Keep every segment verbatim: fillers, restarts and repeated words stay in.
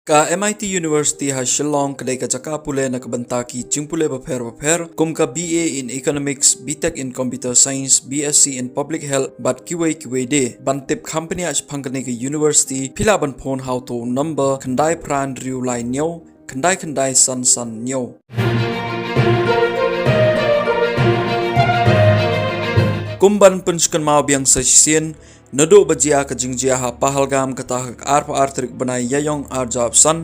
Ka M I T University ha Shillong ka dei ka jaka pule na ka bynta ki jingpule bapher bapher kum ka B A in Economics, B Tech in Computer Science, B Sc in Public Health bad kiwei kiwei de. Ban tip kham bniah shaphang kane ka university, phi lah ban phone ha uto u number khyndai phra hynriew lai hynñiew khyndai khyndai san san hynñiew. Kum ban pynsngewbha biang sa shisien, naduh ba jia ka jingjia ha Pahalgam kata ha ka arphew ar tarik bnai Ïaïong arhajar arphew san,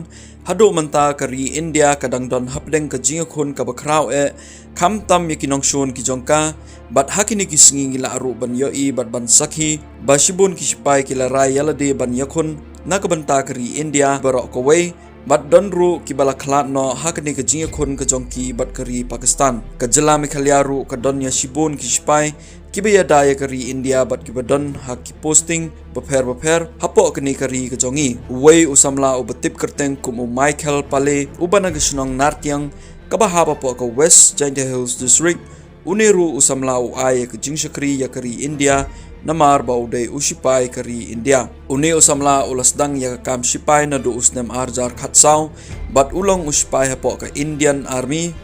haduh mynta ka ri India ka dang don hapdeng ka jingïakhun kaba khraw eh, khamtam ïa ki nongshun ki jong ka, bad ha kine ki sngi ngi lah ruh ban ïohi bad ban sakhi ba shibun ki shipai ki la rai ïalade ban ïakhun na ka bynta ka ri India baroh kawei, bad don ruh kiba la khlad noh ha kane ka jingïakhun ka jong ki bad ka ri Pakistan. Ka jylla Meghalaya ruh ka don ïa shibun ki shipai kiba ïada ïa ka ri India bad kiba don ha ki posting bapher bapher hapoh kane ka ri ka jong ngi. Uwei u samla uba tip kyrteng kum u Michael Pale, uba na ka shnong Nartiang, kaba hap hapoh ka West Jaintia Hills District, une ruh u samla u ai ïa ka jingshakri ïa ka ri India namar ba u dei u shipai ka ri India. Une u samla u la sdang ïa ka kam shipai naduh u snem arhajar khatsaw bad u long u shipai hapoh ka Indian Army.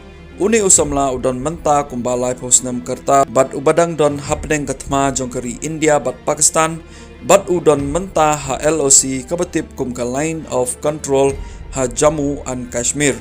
Une u samla u don mynta kumba laiphew snem ka rta bad uba dang don hapdeng ka thma jong ka ri India bad Pakistan, bad u don mynta ha L O C kaba tip kum ka Line of Control ha Jammu and Kashmir.